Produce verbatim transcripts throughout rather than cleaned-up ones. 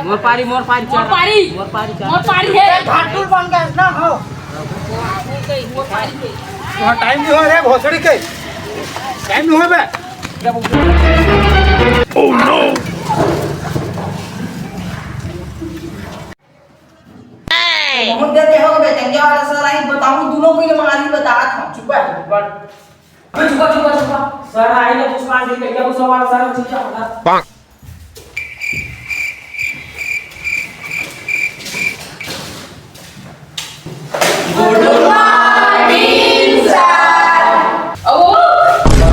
मोर पारी, मोर पारी, मोर पारी। मोर पारी, मोर पारी हे। घाटुल बन गए ना हो। मोर पारी हे। वहाँ टाइम नहीं हो रे भोसड़ी के। टाइम नहीं हो बे। Oh no! बहुत देर के हो गए, चंगे वाला सर आई, बताऊं दोनों को ये मारी बता था। चुप है, चुप है। अबे चुप, चुप, चुप। सर आई ना, कुछ मार दे, क्या गुस्सा वाला सर, चुप जा। Good morning, sir। ओ।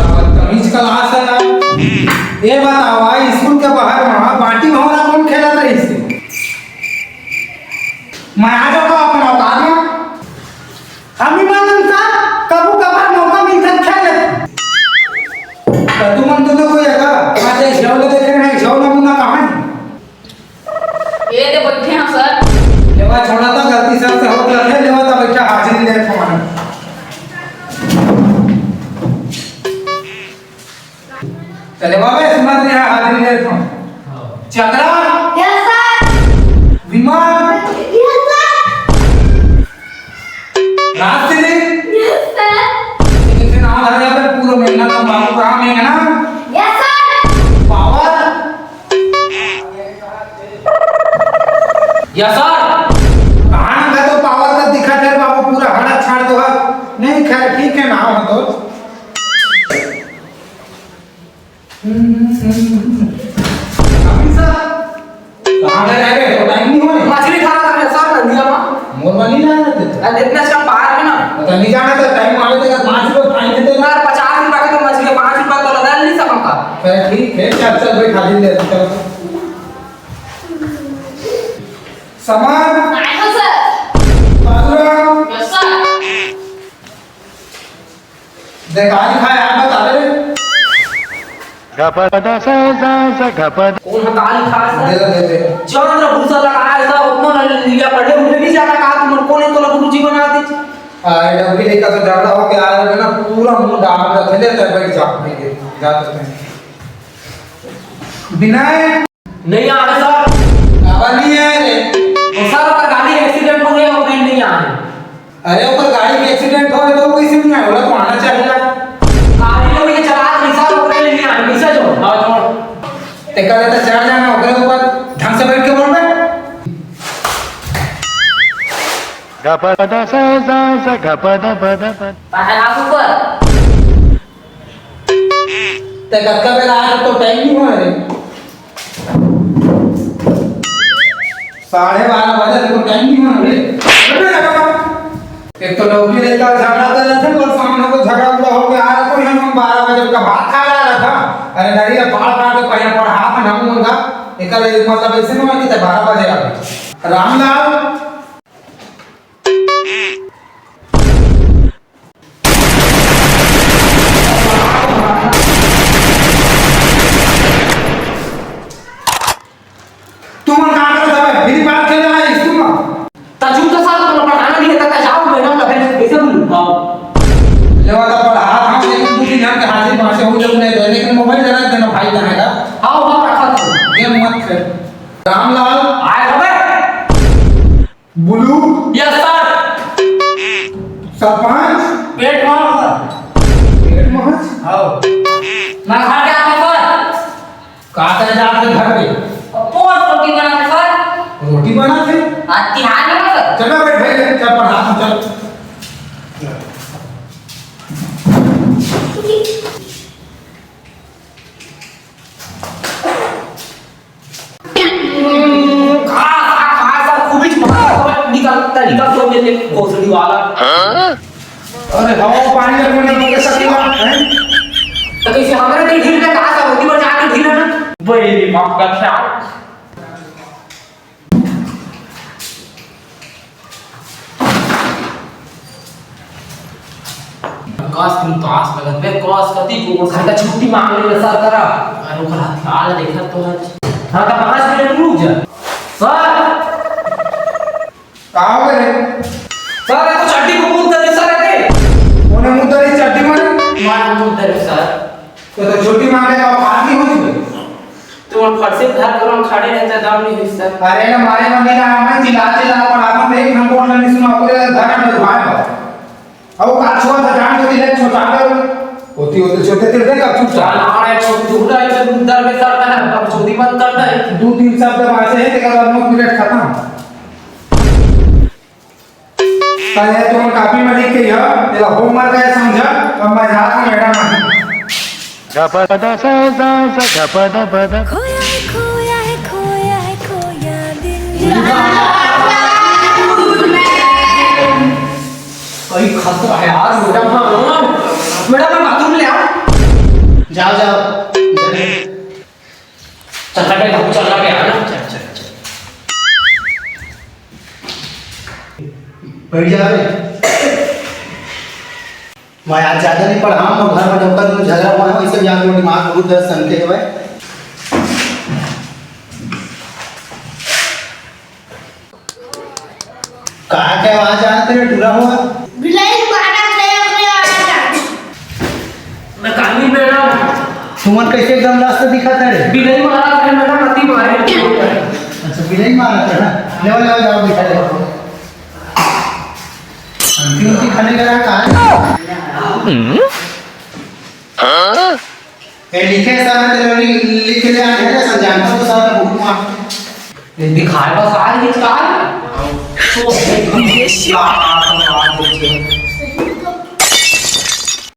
बदतमीज क्लास है यार। ये बताओ, आज स्कूल के बाहर वहाँ बाटी भौरा कौन खेलत रहिस? मैं आ जाता अपन औकात में। हम ही मालूम था, कभू कभार मौका मिलता खेल लेते। तो तुमन दोनों को ये का, आज एक झोल देखे नहीं, झोल नमूना कहाँ है? ये दे बैठे हैं सर। लेवा छोड़ा था, गलती सर से हो गया, लेवा था बैठा, हाजिरी ले तुम्हारा। चले बाबे, समझ रहे हैं, हाजिरी ले तुम। Chakra. Yes sir. Viman. Yes sir. Rajshree. Yes sir. इसे नाम धर जाते पूरा मेहनत का बाबू काम है ना? Yes sir. Power. Yes sir. कहाँ ना तो पावर का दिखा थे बाबू, पूरा हड़ा छाड़ दो। नहीं खैर ठीक है ना, हो तो। अभी सर, कहाँ गए रे? तो टाइम नहीं होने। मछली खा रहा था सर, नदिया में। मोर वाली ना आते तो। अरे, इतना सा बाहर है ना। पता नहीं जाना था, टाइम आवे तो पाँच रुपये फाइन देते ना। यार, पचास रुपये का तो मछली, पाँच रुपये तो लगा नहीं सकूंगा। फिर ठीक है, चल, चल, भाई, खा ले, चल। सामान। आयो सर। बाबूराम। Yes sir. देख, आज खाए, आप बता दे। गपद सा सा सा गपद। कौन बता लिखा है सर? दे दे, दे दे। चंद्र भूषण लगा है सर, उतना नहीं लिया, पढ़े उठे नहीं जाना कहा तुम, कौन है तो गुरु जी बना दी। अरे, डब्बी लेकर तो झगड़ा हो गया है ना, पूरा मुंह डाल रखे, ले ले, बैठ जा, बैठ जा, जा सकते हैं। विनय। नहीं आ रहे सर। बाबा नहीं आए रे। वो सर, ओकर गाड़ी एक्सीडेंट हो गया, वो कहीं नहीं आ रहे। अरे, ओकर गाड़ी के एक्सीडेंट हो गया तो वो कैसे नहीं आए? बोला तो आना चाहिए। गाड़ी को ये चला नहीं सर, वो कहीं नहीं आ रहे। कैसे जो? हाँ, छोड़। तेका लेता चढ़ जाना ओकरे ऊपर, ढंग से बैठ के बोल बे। गपद सा सा सा गपद पद पद। पहला ऊपर। ते कतका बेला आए तो टाइम नहीं हुआ रे। साढ़े बारह बजे तो टाइम नहीं हुआ रे। एक तो लौकी लेकर झगड़ा कर रहे थे, पर सामने को झगड़ा पूरा हो गया, आ रहा तो हम बारह बजे का भात खा रहा था। अरे नहीं रे, फाड़ फाड़ के पहले पढ़ा था ना मुंगा। एक मतलब ऐसे नहीं कि बारह बजे आ गए। रामलाल। तुमन का करत हवे? फ्री फायर खेले आए स्कूल में? त चुप तो साला, तुमन पढ़ाना नहीं है, त जाओ मैडम का भेज, कैसे बोलूं? हाँ। लेवा त पढ़ा, हाँ, लेकिन दू तीन जन के हाजिरी पासे हो जब नहीं, लेकिन मोबाइल जरा देना भाई जाने का। हाँ, हाँ, रखा था। गेम मत खेल। रामलाल। आए हवे? बुलू। Yes sir. सरपंच। पेट मार सर। पेट मार? आओ। मैं खा के आते सर। का करे जात हे घर पे? पोस्ट रोटी बनाते सर। रोटी बनाते? आज तिहार है ना सर। चल बे, बैठ भाई, चल पढ़ा तू, चल। खा, खा, खा, सर, खूब ही खा, निकल, निकल तो मेरे भोसड़ी वाला। अरे, हवा पानी का कोई नहीं पकड़ सकेगा, हैं? तो कैसे हमारे दिल ढील में कहा था, रोटी पर जाके ढील है ना? वही माफ का ख्याल। कस तुम तो आस लगत बे, कस कति को घर का छुट्टी मांग ले सर करा। अरे ओकर हथियार देखत तो है। हाँ, तो पाँच मिनट रुक जा। सर। का हो गए? सर, ये तो चड्डी को मुंह दे सर, अरे। उन्हें मुंह दे चड्डी मारे? मार मुंह दे सर। तो, तो छुट्टी मांगे का बात नहीं होती। तो परसे घर घर खड़े रहे त दाम नहीं होई सर। अरे ना मारे मन नहीं रहा, मैं चिल्ला चिल्ला पड़ा था, मैं एक नंबर नहीं सुना, पूरे घर में भाई। अब का छुआ था, जान के दिले छोटा कर। होती होती छोटे तेरे का चुप जान। आ रहा है, छोटी दूर आई तो दूर दर में सर है, अब छोटी बंद करता है। दो तीन शब्द बांचे हैं, तेरा बाद में पीरियड खत्म। पहले तुम कॉपी में लिख के यह, तेरा होमवर्क है, समझा? अब मैं जाता हूँ, मैडम। खोया है, खोया है, खोया है, खोया दिल। भाई, खतरा है यार, मैडम। हाँ, मैडम, मैं बाथरूम ले आऊँ? जाओ, जाओ। चल रहा है, चल रहा है यार। चल, चल, चल। बैठ जा रे। मैं आज ज्यादा नहीं पढ़ा हूँ, घर में डॉक्टर में झगड़ा हुआ है, इससे भी आज वो दिमाग बहुत दर्द सनके है भाई। कहा के आवाज आ तेरे टूरा हुआ? बिलाई मारा गया, कोई आवाज आ। मैं काली मैडम। तुमन कैसे एकदम दस्त दिखा था रे? बिलाई मारा था मैडम, अति मारे। अच्छा, बिलाई मारा था ना? ले, ले, जाओ, बिठा ले। अंतिम की खाने का रहा कहाँ? ये लिखे सर, मैं तेरे लिए लिख के ले आया है, सर, जानता हूँ सर, भूख मार। ये दिखाए बस आज ही कार। तो ये क्या बात है, बात है।